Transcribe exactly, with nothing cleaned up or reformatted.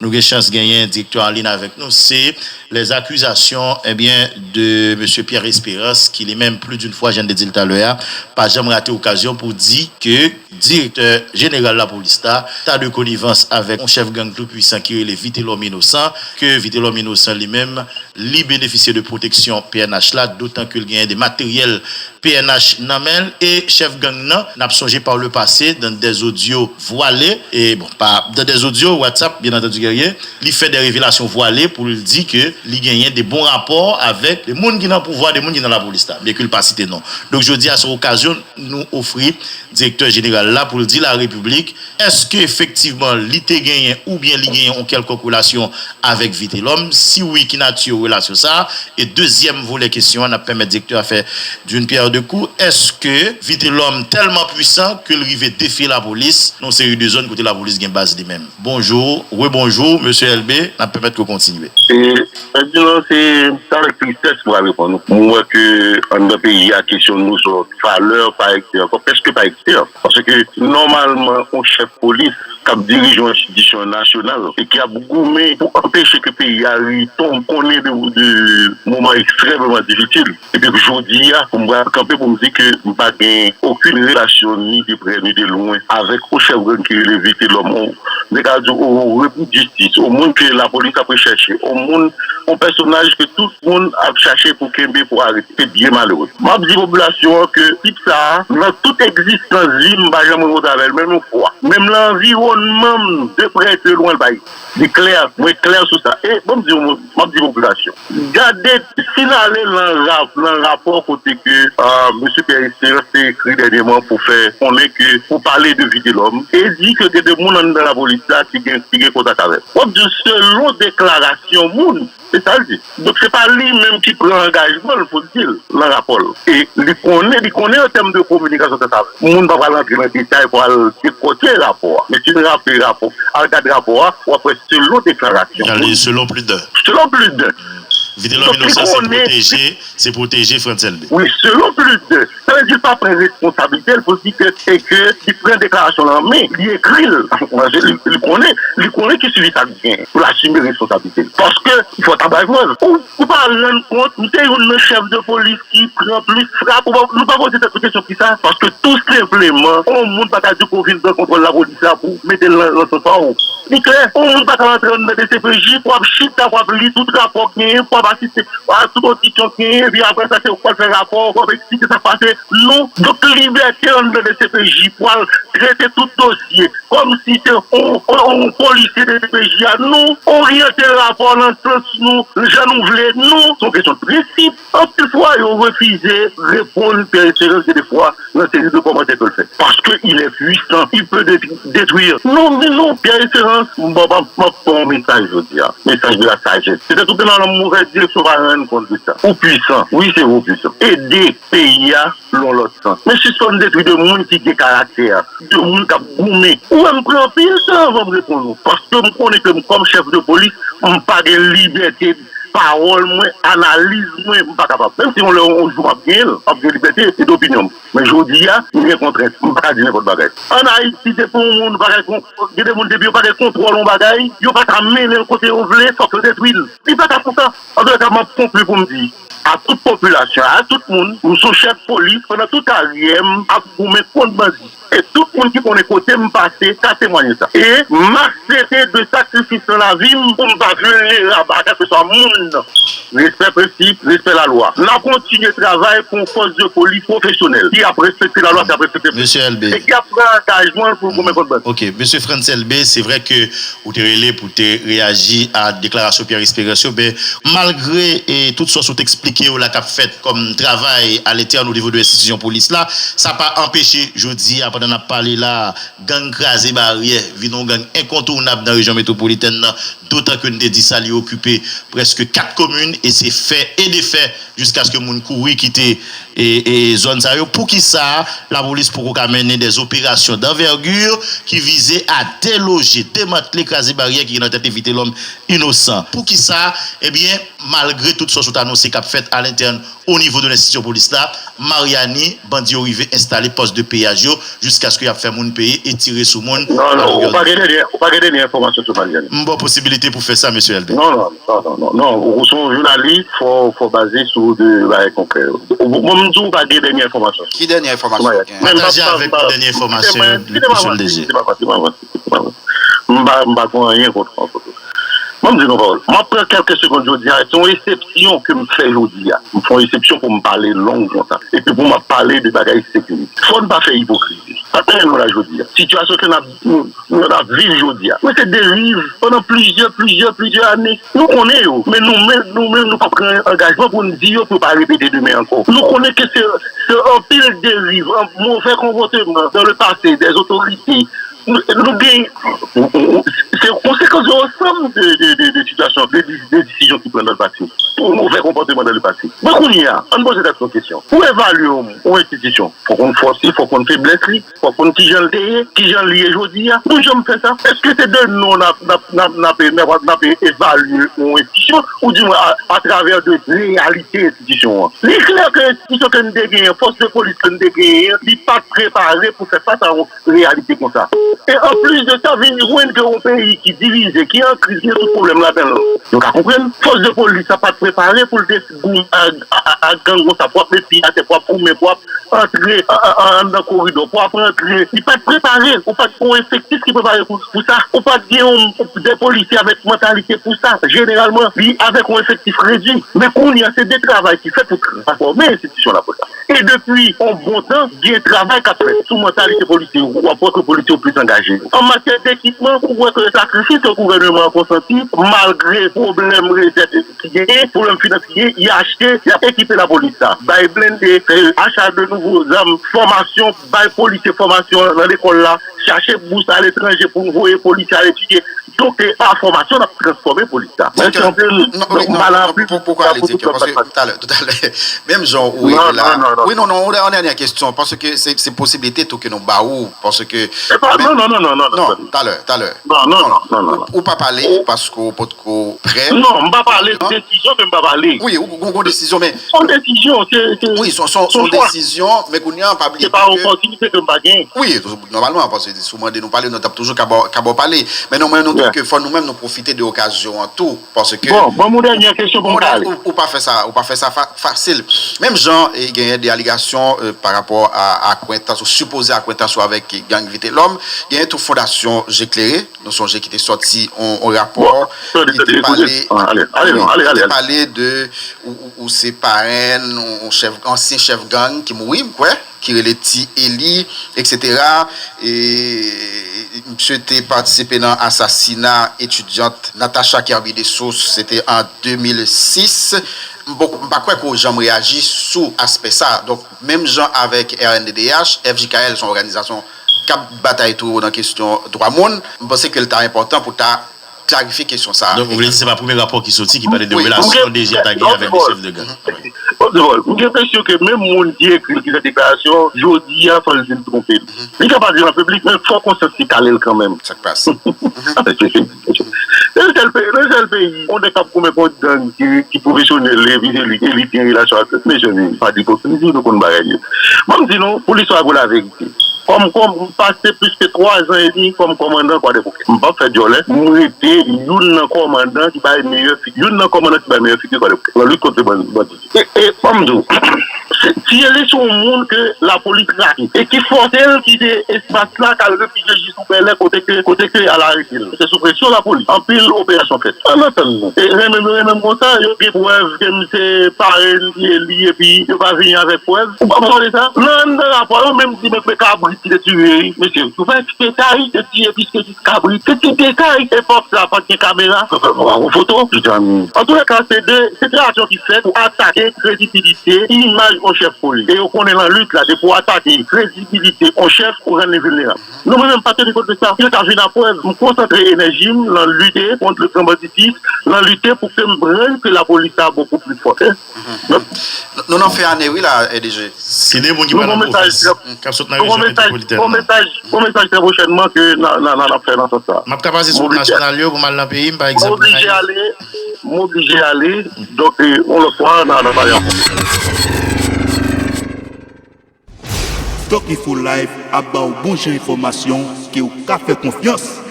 Nou gen chans genyen direktè an liy avèk nou, se les accusations, eh bien, de Monsieur Pierre Espérance, ki li menm, plus d'une fois, jan m te di l talè a, pa janm rate okazyon pou di ke direktè jeneral lapolis la ta de konivans avèk yon chèf gang tou pwisan ki rele Vitelhomme Innocent, ke Vitelhomme Innocent li menm, li benefisye de pwoteksyon P N H la, dotan ke l genyen de materyèl P N H nan men l, e chèf gang nan, n ap sonje par le passé, dans des audios vwale, e bon, pa dans des audios WhatsApp, byen antandi, Guerrier, li fè de revelasyon vwale pou l di ke li genyen de bon rapò avèk de moun ki nan pouvwa, de moun ki nan lapolis la, byen ke l pa site non. Donk, jodi a, se okazyon nou ofri direktè jeneral la pou l di larepiblik, èske efektivman li te genyen oubyen li genyen yon kèlkonk relasyon avèk Vitelhomme? Si wi, ki nati relasyon sa a? E dezyèm volè kesyon an, n ap pèmèt direktè a fè d'une pierre deux coups, èske Vitelhomme tèlman pwisan ke l rive defye lapolis nan yon seri de zòn kote lapolis gen baz li menm? Bonjou, rebonjou, mesye Elbe, n ap pèmèt ke w kontinye. E, Ferdinand, se, se avèk tristès mwen pral reponn ou. Mwen wè ke anndan peyi a, kesyon nou sou valè pa egziste ankò, prèske pa egziste ankò. Paske nòmalman, yon chèf polis k ap dirije yon enstitisyon nasyonal e ki ap goumen pou anpeche ke peyi a ri-, ton-, konnen de, de moman ekstrèmman difisil. Epi jodi a, pou m pral kanpe pou m di ke m pa gen okenn relasyon ni de prè ni de lwen avèk yon chèf gang ki rele Vitelhomme, nèg a di w, o, o, repout jistis, o, moun ke lapolis ap rechèche, o, moun, yon pèsonaj ke tout moun ap chache pou kenbe, pou arete. Se byen malere. M ap di popilasyon an ke tip sa a, nan tout egzistans li, m pa janm rankontre avè l menm yon fwa. Menm nan anviwònman m, de prè de lwen, l pa egziste. Li klè, mwen klè sou sa. E, bon, m di, m ap di popilasyon. Gade, si n ale nan rap-, nan rapò kote ke, euh, mesye Pierre Espérance te ekri dènyèman pou fè konnen ke, pou pale de Vitelhomme, e di ke gen de moun anndan lapolis la ki gen, ki gen kontak avè l. W ap di selon deklarasyon moun, se sa l di. Donk, se pa li menm ki pran angajman l pou l di l nan rapò l. E li konnen, li konnen an tèm de kominikasyon sa, sa, moun pa pral antre nan detay pou al dekòtye rapò a. Men si n rape rapò, al gad rapò a, w ap wè selon deklarasyon moun. Selon plus d'un. Selon plus d'un. Vitelhomme Innocent se pwoteje, se pwoteje Frantz Elbe. Wi, selon plus d'un. Sa vle di l pa pran responsablite l pou l di ke, e ke li pran deklarasyon lan men, li ekri l. Li, li konnen, li konnen ki swivi sa k gen pou l asime responsablite l. Paske, fò ta bay vwal. Ou, ou pa rann kont, m se youn nan chèf de polis ki pran plis frap. Ou pa, nou pa poze tèt nou kesyon kisa? Paske tou senpleman, yon moun pa ka di ke w vin pran kontwòl lapolis la pou mete l nan, nan sans pa w. Li klè, yon moun pa ka rantre anndan D C P J pou ap chita, pou ap li tout rapò k genyen, pou ap asiste a tout odisyon k genyen, epi apre sa, se ou k pral fè rapò, pou ap eksplike sa k pase. Non. Donk, libète anndan D C P J pou al trete tout dosye, kòmsi se yon, yon, yon polisye D C P J a. Nou oryante rapò nan sans nou, jan nou vle. Nou, se yon kesyon de prensip. Anpil fwa, yo refize reponn Pierre Espérance, gen de fwa, nan seri de kòmantè ke l fè. Parce que il est puissant, il peut dé-, détruire. Non, men non, Pierre Espérance, m, m, m, m ap fè yon mesaj jodi a. Mesaj de la sagesse. Petèt ou te nan yon movèz direksyon, pa rann kont de sa. Ou pwisan. Wi, se vre ou pwisan. Ede peyi a, nan yon lòt sans. Men sispann detwi de moun ki gen karaktè, de moun k ap goumen. Ou wè m pran anpil tan anvan m reponn ou, paske m konnen ke m, kòm chèf de polis, m pa gen libète pawòl mwen, analiz mwen, m pa kapab. Menm si yon lè, yon jou m ap genyen l, m ap gen libète e dopinyon m. Men jodi a, m gen kontrent, m pa ka di nenpòt bagay. Ann Ayiti, depi yon moun pa gen kon-, gen de moun, depi yo pa gen kontwòl yon bagay, yo pa ka mennen l kote yo vle, fòk yo detwi l. Li pa ka konsa. Antouka, m ap konkli pou m di a tout popilasyon, a tout moun, m se yon chèf polis, pandan tout karyè m ap goumen kont bandi. E tout moun ki konnen kote m pase ka temwanye sa. E m aksepte de sakrifis nan lavi m pou m pa vilnerab a kèlkeswa moun. Respè prensip, respè lalwa. N ap kontinye travay pou yon fòs de polis pwofesyonèl ki ap respekte lalwa, ki ap respekte prensip, e ki ap pran angajman l pou l goumen kont bandi. Ok, mesye Frantz Elbe, se vre ke ou te rele pou te reyaji a deklarasyon Pierre Espérance yo, men malgre, e, tout sa w te eksplike yo la k ap fèt kòm travay a lentèn o nivo de enstitisyon polis la, sa pa anpeche jodi a, pandan n ap pale la, gang Kraze Baryè vin yon gang enkontounab nan rejyon metwopolitèn nan, dotan ke n te di sa, li okipe prèske kat komin, e se fè e defè jiskaske moun kouri kite e, e zòn sa yo. Poukisa lapolis poko ka mennen des opérations d'envergure ki vize a deloje, demantle, kraze baryè ki gen nan tèt Vitelhomme Innocent? Poukisa, ebyen, malgre tout sa w sot anonse k ap fèt a lentèn o nivo de lenstitisyon polis la, Maryani, bandi yo rive enstale pòs de peyaj yo, jiskaske y ap fè moun peye e tire sou moun. Non, non, ou pa gen dènye, ou pa gen dènye enfòmasyon sou Malyani. M ba w posibilite pou fè sa, mesye Elbè. Non, non, non, non, non, non. Ou se yon jounalis, fò, fò baze sou de bagay konkrè. Mwen, m di w pa gen dènye enfòmasyon. Ki dènye enfòmasyon w gen? Pataje avèk nou dènye enfòmasyon yo, mesye L D G. M pa, m pa gen anyen kont ou ankò. Ban m di nou pawòl. M ap pran kèlke segonn jodi a. Se yon esepsyon ke m fè jodi a. M fè yon esepsyon pou m pale long konsa. Epi pou m ap pale de bagay sekirite. Fò n pa fè ipokrizi. Pa tande nou la jodi a. Sitiyasyon ke n ap, nou, nou ap viv jodi a. Men se deriv pandan plizyè, plizyè, plizyè ane. Nou konnen yo. Men nou menm, nou menm, nou pa pran angajman pou n di yo pou yo pa repete demen ankò. Nou konnen ke se, se anpil deriv, an, move konpòteman dans le passé des autorités. Nou, nou gen, se konsekans de ansanm de, de, de, de sitiyasyon, de, de desizyon ki pran dans le passé. Pou move konpòteman dans le passé. Men kounye a, ann poze tèt nou kesyon. Pou evalye yon, yon enstitisyon, fòk konn fòs li, fòk konn feblès li, fòk konn kijan l te ye, kijan l ye jodi a. Nou janm fè sa? Èske se de non n ap, n ap, n ap, n ap, n ap, n ap evalye yon enstitisyon, oudimwen a, atravè de reyalite enstitisyon an? Li klè ke enstitisyon ke n te genyen, fòs de polis ke n te genyen, li pa t prepare pou fè fas a yon reyalite konsa. E anplis de sa, vin jwenn ke yon peyi ki divize, ki an kriz, gen tout pwoblèm ladan l, nou ka konprann. Fòs de polis la pa t prepare pou l te goumen ak, ak, ak gang konsa, pou w ap met pye atè, pou w ap goumen, pou w ap antre an, an, an, anndan koridò, pou w ap antre. Li pa t prepare, ou pa t gen yon efektif ki prepare pou, pou sa. Ou pa t gen yon, de polisye avèk mantalite pou sa. Jeneralman, li avèk yon efektif redui. Men kounye a, se de travay ki fèt pou transfòme enstitisyon lapolis la. E depi yon bon tan, gen travay k ap fèt sou mantalite polisye yo. W ap wè ke polisye yo plis angaje. An matyè d ekipman, ou wè ke sakrifis ke gouvènman an konsanti, malgre pwoblèm resèt ki genyen, pwoblèm finans ki genyen, y achte, y ap ekipe lapolis la. Bay blende, fè acha de nouvo zam, fòmasyon, bay polisye fòmasyon nan lekòl la, chache bous aletranje pou voye polisye al etidye. Donk, e pa fòmasyon n ap transfòme polis la. Mèsi anpil. Donk, m ale anpil. Pou, pou, pou ale, direktè, paske talè, talè, menm jan ou rele la. Wi, non, non, yon dènye kesyon, paske se, se posiblite tou ke nou ba ou, paske. Non, non, non, non, non, non, talè, talè. Non, non, non, non, non. Ou, ou pa pale paske ou potko prè. Non, m pa pale, se desizyon ke m pa pale. Wi, ou gon, gon desizyon, men. Se yon desizyon, se, se. Wi, se yon, se yon desizyon, men kounye a, pa bliye ke. Se pa opòtinite ke m pa gen. Wi, nòmalman, paske si w mande nou pale, nou t ap toujou ka ba w, ka ba w pale. Men non, mwen, nou di ke fò nou menm nou pwofite de okazyon an tou, paske. Bon, ban m yon dènye kesyon pou m pale. Ou, ou pa fè sa, ou pa fè sa fa-, fasil. Menm jan, e, genyen de alegasyon, e, pa rapò a akwentans, ou sipoze akwentans ou avèk gang Vitelhomme, genyen tou Fondasyon Je Klere, nou sonje ki te sòti on, on rapò, ki te pale, ki te pale de, ou, ou, ou se parenn, on chèf, ansyen chèf gang ki mouri, m kwè. Ki rele Ti Eli, etsetera. E, misye te patisipe nan asasina etidyant Natacha Kirby Dessources, se te an de mil sis. M poko, m pa kwè ke w janm reyaji sou aspè sa. Donk, menm jan avèk R N D D H, F J K L se yon òganizasyon k ap batay tou nan kesyon dwa moun. M panse ke l ta enpòtan pou ta klarifye kesyon sa a. Donk, ou vle di se pa premye rapò ki soti ki pale de relasyon D G a ta genyen avèk de chèf de gang? Bon, se bon. M gen enpresyon ke menm moun ki ekri l, ki fè deklarasyon, jodi a, fò l vin twonpe l. Li ka pa di l an piblik, men fò konsyans li kale l kanmenm. Sa k pase? Nan sèl peyi, nan sèl peyi, yon nèg k ap goumen kont gang ki, ki pwofesyonèl, e li, e li gen relasyon ak, mezanmi, pa di ipokrizi, nou konn bagay yo. Ban m di nou, pou listwa, pou laverite. Kòm, kòm, m pase plis ke twa zan edmi kòm kòmandan Kwadèboukè. M p ap fè djòlè. M rete youn nan kòmandan ki bay meyè figi, youn nan kòmandan ki bay meyè figi Kwadèboukè nan lit kont bandi. E, e, ban m di w, se, Ti Eli se yon moun ke lapolis trake e ki fòse l kite espas la, k al refijye jis sou Bèlè, kote ke, kote ke y al arete l. Se sou presyon lapolis. Anpil operasyon fèt. Ann antann nou. E renmen m, renmen m konsa, yo gen prèv ke m se parenn Ti Eli, epi yo pa vini avèk prèv. Ou pa tande sa? Nan, nan rapò yo menm di, men, men kabrit ki te tiye, wi, mesye. Yo pa eksplike sa, wi, te tiye plis ke dis kabrit. Se ti detay. Epòk sa, pa t gen kamera. Foto, mezanmi. Antoulèka, se de, se de aksyon ki fèt pou atake kredibilite, imaj yon chèf polis. E yo konnen nan lit la, depi w atake kredibilite yon chèf, ou rann li vilnerab. Non, mwen menm, m pa teni kont de sa. Yo ta vin a prèv. M konsantre enèji m nan lite kont le gran banditis, nan lite pou ke m rann ke lapolis sa bokou pli fò. Nou nan fen ane, wi, la, D G. Gen de moun ki pa nan pwovens, k ap sot nan rejyon metwopolitèn nan. Bon mesaj, bon mesaj trè pwochènman ke n a, n a, n a, n ap fè nan sans sa. M ap ka pase sou wout nasyonal yo pou m al nan peyi m, pa egzanp, nan Ayiti. M oblije ale, m oblije ale. Donk, e, yon lòt fwa, n a, n a pale ankò. Talk Info Live ap ba w bon jan enfòmasyon ke w ka fè konfyans.